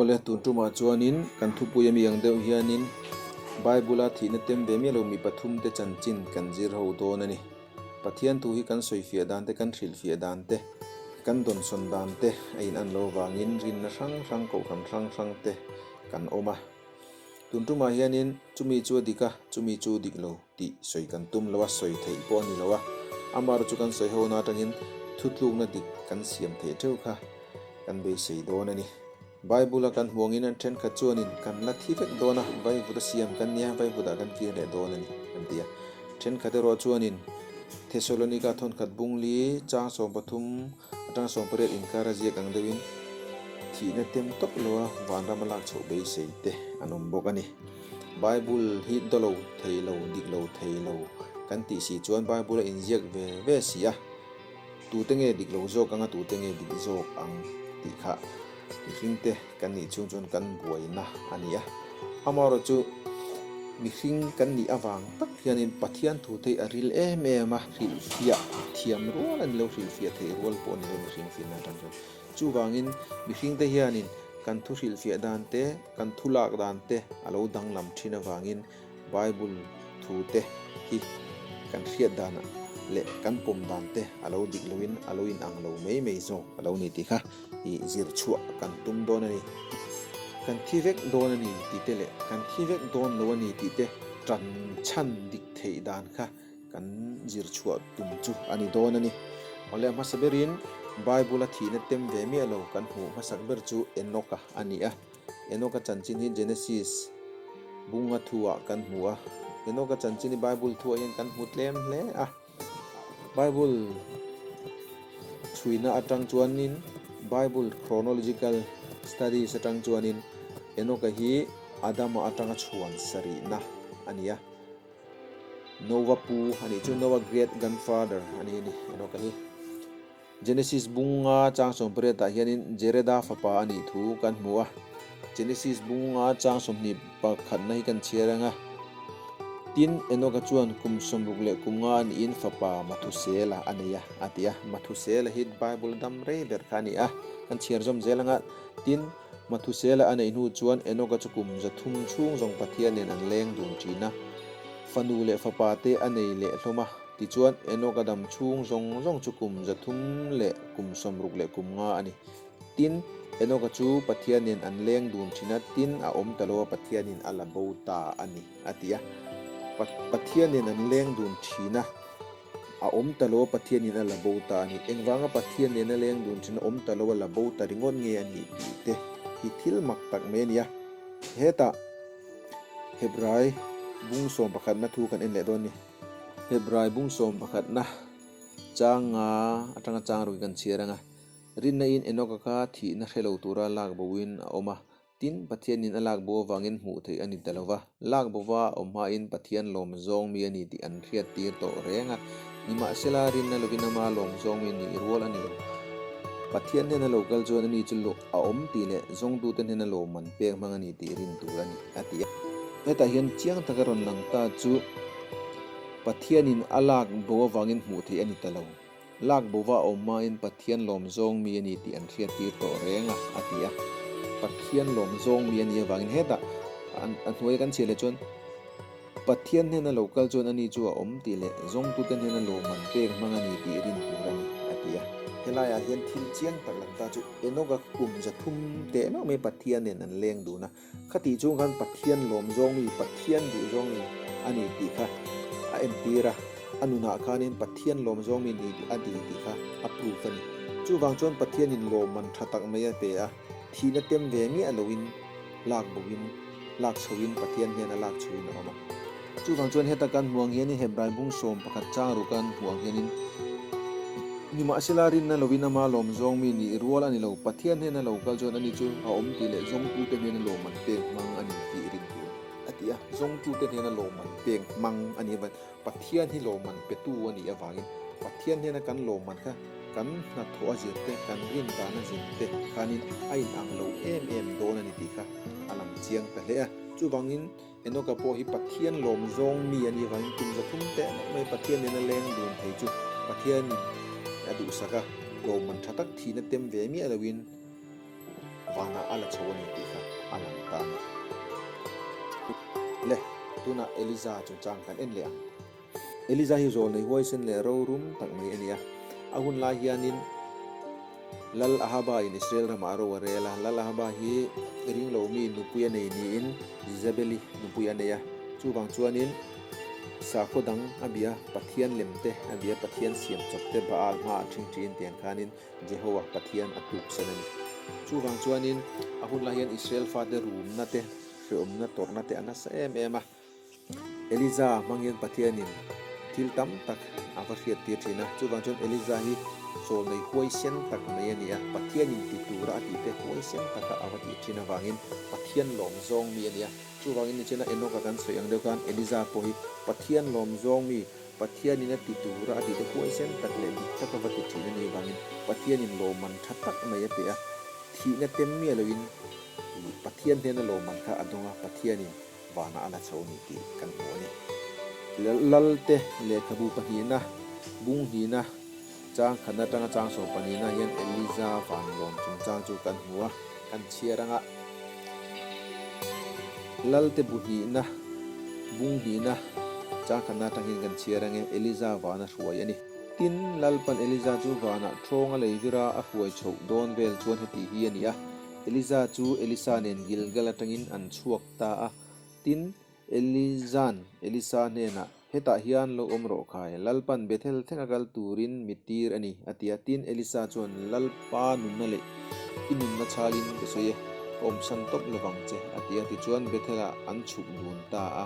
Awle, tun tumah chuanin kan thupui ami ang deuh hianin Bible-a thihna tem ve miah lo mi pathumte chanchin kan zir ho dawn a ni. Pathian thu hi kan sawifiah dan te, kan hrilhfiah dan te, kan dawnsawn dan te a inan lo avangin rinna hrang hrang, kohhran hrang hrang te kan awm a. Tun tumah hianin chumi chu a dik a, chumi chu dik lo tih sawi kan tum lo a, sawi theih pawh a ni lo a. Amaherawhchu chu kan sawi hona atangin thutlukna dik kan siam theih theuh kha kan beisei dawn a ni. Bible-a kan hmuh angin an thenkhat chuanin kan la thi vek dawn a, vaivut a siam kan nia, vaivutah kan kir leh dawn a ni an ti a. Thenkhat erawh chuanin Thesalonika thawnkhat bungli chang 13 Atang 18 inkar a ziak ang deuhin thihna tem tawp loa vanram a lak chhoh beisei te an awm bawk a ni. Bible hi daw lo thei lo, dik lo thei lo kan tih si chuan Bible a inziak ve ve si a, tute nge dik lo zawk anga tute nge dik zawk ang tih kha mihring te kan nih chhung chuan kan buaina a ni a. Amaherawhchu mihring kan nih avang tak hianin Pathian thu te hi a ril em em a, hrilhfiah thiam rual a ni lo, hrilhfiah theih rual pawh a ni lo mihring finna atang chuan. Chuvangin mihring te hianin kan thu hrilhfiah dan te, kan thu lak dan te a lo danglam thin avangin Bible thu te hi kan hriat dan leh kan pawm dan te a lo dik loin a lo inang lo mai mai zawk a lo ni tih kha i zir chhuah kan tum dawn a ni. Kan thi vek dawn a ni tih te leh kan thi vek dawn lo a ni tih te tan chhan dik theih dan kha kan zir chhuah tum chu a ni dawn a ni. Awle a hmasa berin Bible a thihna tem ve miah lo kan hmuh hmasak ber chu Enoch-a a ni a. Enoch-a chanchin hi Genesis bunga thuah kan hmu a. Enoch-a chanchin hi Bible thuah hian kan hmu tlem hle a. Bible chhuina atang chuanin Bible chronological studies atang chuanin Enoch-a hi Adama atanga chhuan sarihna a ni a. Noah pu a nih chu Noah great grandfather a ni a ni Enoch-a hi. Genesis bunga chang 18 ah hianin Jereda fapa a nih thu kan hmu a. Genesis bunga chang 21 na hi kan chhiar ang a. Tin, Enoch-a chuan kum 65 a niin fapa Mathusela a nei a, a ti a. Mathusela hi Bible dam rei ber kha a ni a, kan chhiar zawm zel ang a. Tin, Mathusela a neih hnu chuan Enoch-a chu kum 300 chhung zawng Pathian nen an leng dun thin a. Fanu leh fapa te a nei leh hlawm a. Tichuan, Enoch-a dam chhung zawng zawng chu kum 365 a ni. Tin, Enoch-a chu Pathianin an leng dun thin a, tin a awm ta lo a, Pathianin a la bo ta a ni, a ti a. Pathianin an leng dun thin a, a awm ta lo a, Pathianin a la bo ta a ni. Engvanga Pathian nena leng dun thin a, awm ta lo a, la bo ta ringawt nge a nih tih te hi thil mak tak mai a ni a. Hetah Hebrai bung sawm pakhatna thu kan en leh dawn a ni. Hebrai bung sawm pakhatna changa atanga chang ruk hi kan chhiar ang a. Rinna in Enoch-a kha thihna hre lo tura lak boin a awm a, tin, Pathianin a lak bo avangin hmuh theih a ni ta lo va. Lak bova a awm hmain Pathian lawm zawng mi a ni tih an hriat tir tawh reng a. Nimahsela, rinna lovin ama lawm zawng mi nih rual a ni lo. Pathian hnena lo kal chuan ani chu a awm tih leh zawngtute hnena lawmman pek hmang a ni tih rin tur a ni, a ti a. Hetah hian chiang taka rawn lang ta chu Pathianin a lak bo avangin hmuh theih a ni ta lo. Lak bova a awm hmain Pathian lawm zawng mi a ni tih an hriat tir tawh reng a, a ti a. Pathian lawm zawng mi a nih avangin hetah a hnuaia kan chhiah leh chuan Pathian hnena lo kal chuan ani chu a awm tih leh zawngtute hnena lawmman pek hmang a ni tih rin tur a ni, a ti a. Helaiah hian thil chiang tak lang ta chu Enoch-a kum 300 teh meuh mai Pathian nen an leng dun a. Khatih chung khan Pathian lawm zawng mi, Pathian duh zawng mi a ni tih kha a entir a, a nunah khanin Pathian lawm zawng mi ni a ni tih kha a proof a ni. Chuvang chuan Pathianin lawmman tha tak mai a pe a, thihna tem ve miah loin lak boin, lak chhoin Pathian hian a lak chhoin a awm a. Chuvang chuan heta kan hmuh ang hianin Hebrai bung 11 chang ruk an hmuh ang hianin, Nimahsela rinna lovin ama lawm zawng mi nih rual a ni lo, Pathian hnena lo kal chuan ani chu a awm tih leh zawngtute hnena lawm an pek hmang a ni tih rin tur a ti a. Zawngtute hnena lawm an pek hmang a nih avangin Pathian hi lawm an petu a nih avangin Pathian hnena kan lawm an kha kan hnathawh a zir te, kan rin dan a zir te khanin a inang lo em em dawn a ni tih kha a lang chiang ta hle a. Chuvangin Enoch-a pawh hi Pathian lawm zawng mi a nih avangin kum 300 teh meuh mai Pathian nena leng dun thei chu Pathianin a duhsak a, lawmman tha tak thihna tem ve miah loin vanah a la chho a ni tih kha. ta a ni. Le, tunah Eliza chungchang kan en leh ang. Eliza hi zawlnei huaisen leh rorum tak mai a ni a. A hun lai hianin Lal Ahaba in Israel ramah ro a rel a. Lal Ahaba hi ringlo mi nupui a nei niin Jezebeli nupui a nei a. Chuvang chuanin sakhaw dang a bia Pathian lem te a bia Pathian siam chawp te Baal hmaah ṭhing ṭhin tiang khanin Jehovah Pathian a tuksan a ni. Chuvang chuanin a hun lai hian Israel fate rumna te, hreawmna tawrhna te a nasa em em a. Eliza hmang hian Pathianin thil tam tak a va hriattir thin a. Chuvang chuan Eliza hi chawl nei huaisen tak mai a ni a. Pathianin ti tura a tihte huaisen taka a va tih thin avangin Pathian lawm zawng mi a ni a. Chuvangin nichina Enoka kan sawi ang deuh khan Eliza pawh hi Pathian lawm zawng mi, Pathianin a ti tura a tihte huaisen tak leh dik taka va ti thin a nih avangin Pathianin lawmman tha tak mai a pe a. Thihna tem miah loin Pathian hnena lawmman kha a dawng a, Pathianin Vanah a la chho ni tih kan hmu a ni. Lalte lehkhabu pahnihna, bung hnihna, chang khatna atanga chang sawm pahnihna hian Eliza van lawm chungchang chu kan hmu a, kan chhiar anga Lalte bu hnihna, bung hnihna, chang khatna atang hian kan chhiar ange Eliza vana hruai a ni. Tin, Lalpan Eliza chu vanah thawnga leivira a hruai chhoh dawn vel chuan heti hi a ni a, Eliza chu Elisa nen Gilgal atangin an chhuak ta a. Tin, Eliza'n Elisa hnenah, Hetah hian lo awm rawh khai, Lalpan Bethel thlenga kal turin mi tir a ni, a ti a. Tin, Elisa chuan, Lalpa nunna leh i nunna chhalin ka sawi e, ka awmsan tawp lovang che, a ti a. Tichuan, Bethel-ah an chhuk dun ta a.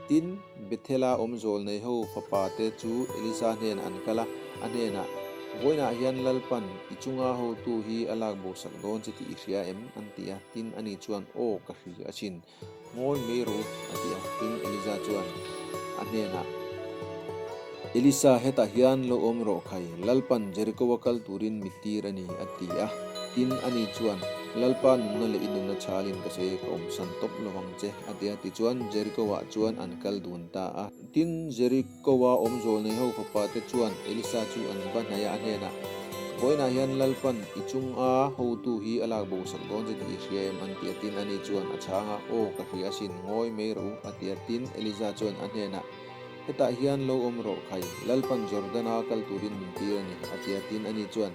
Tin, Bethela awm zawl nei ho fapa te chu Elisa hnenah an kal a, a hnenah, Vawiinah hian Lalpan i chunga hotu hi a lak bosak dawn che tih i hria em? an ti a. Tin, ani chuan, Aw, ka hria asin. Ngawi mai rawh u, a ti a. Tin, Elisa chuan a hnenah, Elisa, hetah hian lo awm rawh khai, Lalpan Jeriko-a kal turin mi tir a ni, a ti a. Tin, ani chuan, Lalpa nunna leh i nunna chhalin ka sawi, ka awmsan tawp lovang che. A ti a, tichuan Jeriko-ah chuan an kal dun ta a. Tin, Jeriko-a awm zawlnei ho fapa te chuan Elisa chu an va hnaih a, a hnenah, Vawiinah hian Lalpan i chunga hotu hi a lak bosak dawn che tih i hria em? an ti a. Tin, ani chuan a chhang a, Aw, ka hria asin, ngawi mai rawh u, a ti a. Tin, Elisa chuan a hnenah, Hetah hian lo awm rawh khai, Lalpan Jordana kal turin min tir a ni, a ti a. Tin, ani chuan,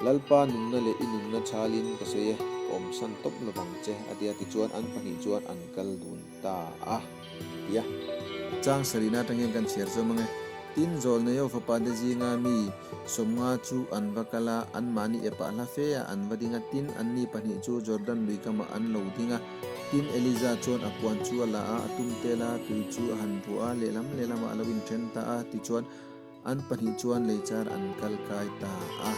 Lalpa nunna leh i nunna chhalin ka sawi e, ka awmsan tawp lovang che, a ti a, tichuan an pahnih chuan an kal dun ta a, ti a. Chang sarihna atang hian kan chhiar zawm ang e. Tin, Zawlneiho fapa te zinga mi sawmnga chu an va kal a, anmahni epah hla fe a an va ding a, tin, anni pahnih chu Jordan lui kamah an lo ding a. Tin, Eliza chuan a puan chu a la a, a tum tel a, tui chu a han vuah a, lehlam lehlamah a lo inthen ta a, tichuan, An pahnih chuan lei char an kal kai ta a,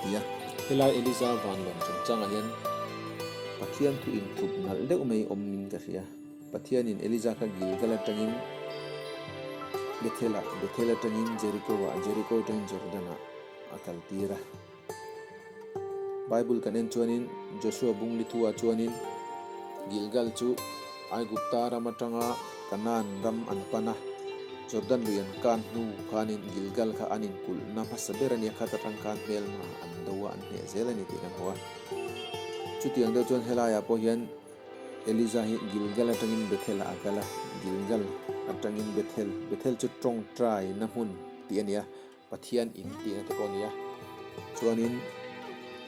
ti a. Helai Eliza van lawm chungchangah hian Pathian thu inthup nalh deuh mai awmin ka hria. Pathianin Eliza kha Gilgal atangin Bethel-ah, Bethel atangin Jericho-ah, Jericho atangin Jordan-ah a kaltir a. Bible kan en chuanin Joshua bung li thuah chuanin Gilgal chu Aigupta ram atanga Kanaan ram an pan a, Jordan lui an kan hnu khanin Gilgal kha an inkulhna hmasa ber a nia, khat atang khan hmelma an do a, an hneh zel a ni tih kan hmu a. Chutiang deuh chuan helaiah pawh hian Eliza hi Gilgal atangin Bethel-ah a kal a, Gilgal atangin Bethel, Bethel chu tawngtaina hmun tih a ni a, Pathian in tihna te pawh a ni a, chuanin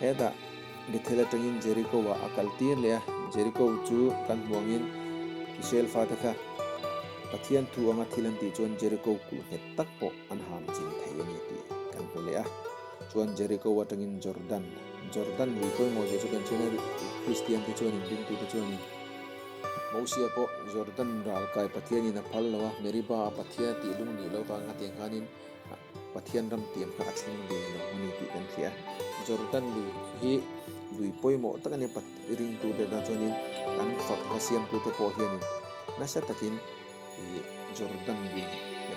hetah Bethel atangin Jericho ah a kal tir leh a, Jericho chu kan hmu angin Israel fate kha Pathian thu anga thil an tih chuan Jericho kulh nghet tak pawh an ham chin thei a ni tih kan hmu leh a, chuan Jericho atangin Jordan, Jordan lui pawimawh zia chu kan hriat a, Kristian te chuanin ringtute chuanin Mosia pawh Jordan ral kai Pathianin a phal lo a, Meribah a Pathian a tih lung nih loh vang hetiang khanin Pathian ram tiam kha a thleng ve lo a ni tih kan hria. Jordan lui hi lui pawimawh tak a ni a, ringtute tan chuanin kan fak hla siamtute pawh hianin nasa takin ih Jordan lui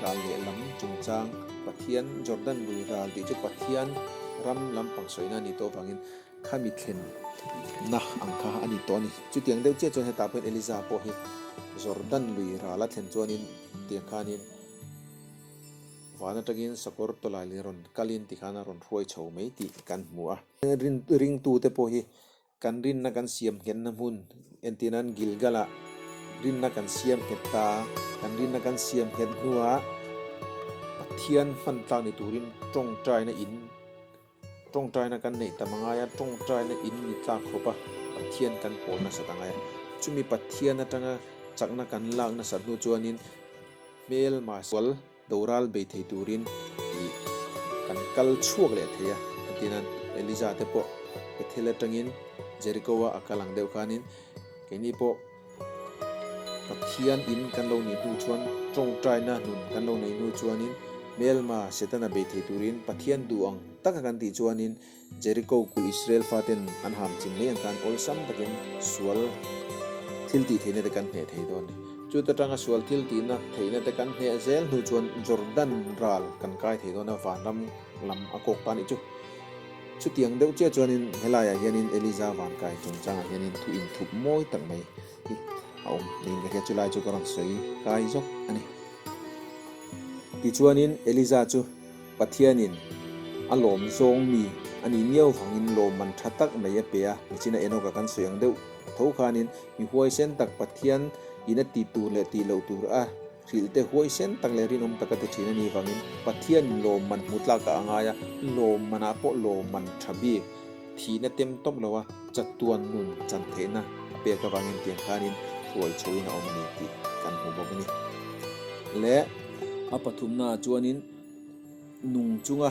ral lehlam chungchang Pathian Jordan lui ral tih chu Pathian ram lampang sawina a nih tawh avangin Khami thlen na ang kha a ni tawh a ni. Chutiang deuh chiah chuan hetah pawhin Eliza pawh hi Jordan lui ral a thlen chuanin tiang khanin van atangin sakawr tawlailin rawn kalin tikhan a rawn hruai chho mai tih kan hmu a. Ringtute pawh hi. Kan rinna kan siam nghetna hmun, entirnan Gilgal-ah rinna kan siam nghet ta a, kan rinna kan siam nghet hnuah Pathian hman tlak ni turin tawngtaina in tawngtaina kan neih tam a ngai a, tawngtaina in ni tlak khawp a Pathian kan pawl nasat a ngai a. Chumi Pathian atanga chakna kan lak nasat hnu chuanin hmelma sual Doral bei thei turin ih kan kal chhuak leh thei a, a ti nan Eliza te pawh Bethel atangin Jericho a a kal ang deuh khanin keini pawh Pathian in kan lo nih hnu chuan tawngtaina nun kan lo neih hnu chuanin hmelma Setana bei thei turin Pathian duh ang taka kan tih chuanin Jericho kulh Israel faten an ham chin mai ang khan awlsam takin sual thil tih theihna te kan hneh thei dawn a ni. Chuta tanga sual thil tihna theihna te kan hneh zel hnu chuan Jordan ral kan kai thei dawn a, vanram lam a kawk ta nih chu. Chutiang deuh chiah chuanin helaiah hianin Eliza vankai chungchangah hianin thu inthup mawi tak mai hi a awm niin ka hria, chulai chu ka rawn sawi kai zawk a ni. Tichuanin Eliza chu Pathianin a lawm zawng mi a nih miau vangin lawmman tha tak mai a pe a, nichina Enoka kan sawi ang deuh tho khanin mi huaisen tak Pathian in a ti tur leh tih loh tur a hrilh te huaisen tak leh rinawm tak a ti thin a nih vangin Pathianin lawmman hmu tlak ah a ngai a, lawmman ah pawh lawmman tha bik thihna tem tawp lo a chatuan nun chan theihna a pek avangin tiang khanin hruai chhoin a awm a ni tih kan hmu bawk a ni. Leh a pathumna ah chuanin. Nung chunga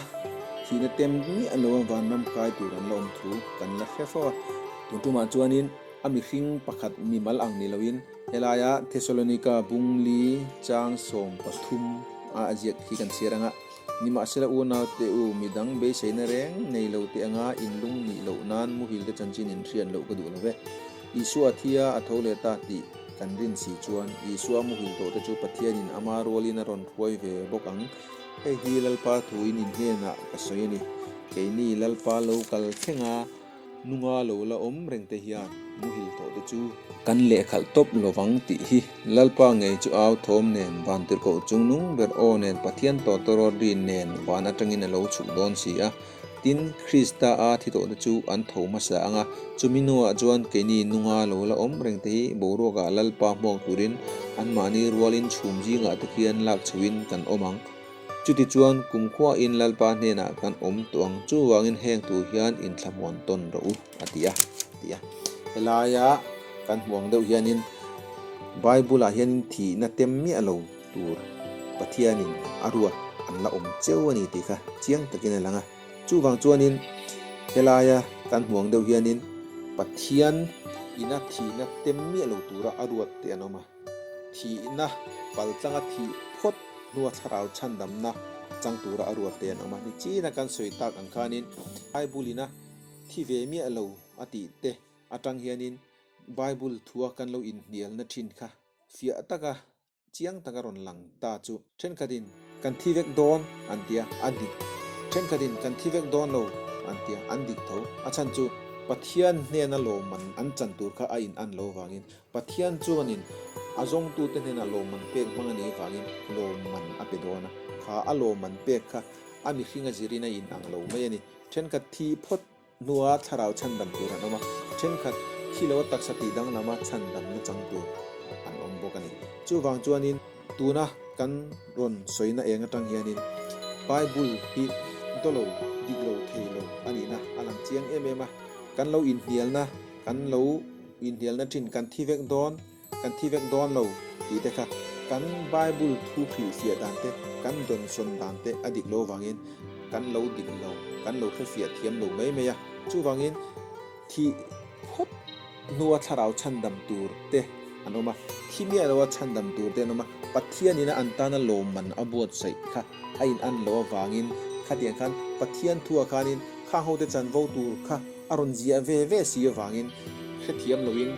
thihna tem miah lo a vanram kai tur an la awm thu kan la hre fo a. Tun tumah chuanin a mihring pakhat mimal ang ni loin helaia Thesalonika bungli chang 13 a a ziak hi kan chhiar ang a, Nimahsela unaute u, midang beiseina reng nei lo te anga inlung nih loh nan muhil te chanchin in hriat loh ka duh lo ve. Isua thia a tho leh ta tih kan rin si chuan Isua muhil tawh te chu Pathianin ama rualin a rawn hruai ve bawk ang. Hei hi Lalpa thuin in hnenah ka sawi a ni. Keini Lalpa lo kal thlenga nunga lo la awm reng te hian muhil tawh te chu kan lehkhalh tawp lovang tih hi Lalpa ngei chu au thawm nen vantirhkoh chung nung ber aw nen Pathian tawtawrawt rin nen van atangin a lo chhuk dawn si a. Tin, Krista a thi tawhte chu an tho hmasa ang a, chumi hnuah chuan keini nunga lo la awm reng te hi boruakah Lalpa hmuak turin anmahni rualin chhum zingah te khian lak chhoin kan awm ang. Chutichuan, kumkhuain Lalpa hnenah kan awm tawh ang, chuvangin heng tur hian inthlamuan tawn rawh u, a ti a, a ti a. Helaia kan hmuh ang deuh hianin Bible-ah hianin thihna tem miah lo tur Pathianin a ruat an la awm cheu a ni tih kha chiang takin a lang a. Chuvang chuanin helaia kan hmuh ang deuh hianin Pathian ina thihna tem miah lo tura a ruat te an awm a. Thihna paltlanga thih phawt hnua thlarau chhandamna chang tura a ruat te an awm a. Nichina kan sawi tak ang khanin Bible ina thi ve miah lo a tih te atang hianin Bible thua kan lo inhnialna thin kha fiah taka chiang taka rawn lang ta chu thenkhatin kan thi vek dawn an ti a, a dik. Thenkhatin kan thi vek dawn lo an ti a, an dik tho. A chhan chu Pathian hnena lawmman an chan tur kha a in an lo vangin, Pathian chuanin a zawngtute hnena lawmman pek hmang a nih vangin lawmman a pe dawn a, kha a lawmman pek kha a mihring a zirin a in ang lo mai a ni. Thenkhat thi phawt Hnua thlarau chhandam tur an awm a, thenkhat thi loa taksa tih danglama chhandamna chang tur an awm bawk a ni. Chuvang chuanin tuna kan rawn sawina eng atang hianin Bible hi dawlo, dik lo, thei lo a nihna a lang chiang em em a. Kan lo inhnialna, kan lo inhnialna thin kan thi vek dawn. Kan thi vek dawn lo tih te kha kan Bible thu hrilhfiah dan te, kan dawnsawn dan te a dik lo vangin kan lo dik lo, kan lo hrefiah thiam lo mai mai a. Chuvangin thih phawt hnua thlarau chhandam tur te an awm a, thi miah loa chhandam tur te an awm a, Pathianina an tana lawmman a buatsaih kha a in an loh avangin khatiang khan Pathian thua khanin khang hote chanvo tur kha a rawn ziah ve ve si avangin hrethiam loin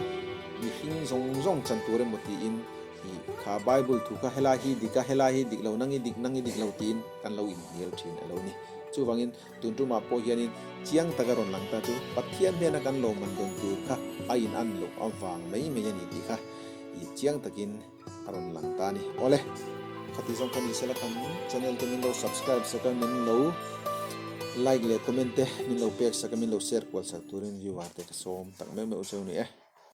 Mihring zawng zawng chan tur emaw tiin i kha Bible thu kha helai hi dik a, helai hi dik lo, nang i dik, nang i dik lo tiin kan lo inhnial thin a lo ni. Chuvangin tun tumah pawh hianin chiang taka rawn lang ta chu Pathian hnena kan lawmman dawn tur kha a in an loh avang mai mai a ni tih kha i chiang takin a rawn lang ta a ni. Awle, khati zawng kha ni sela kan channel te min lo subscribe sak a, min lo. Like leh comment te min lo pek sak a, min lo share kual sak turin viewer te ka sawm tak meuh meuh cheu ni e.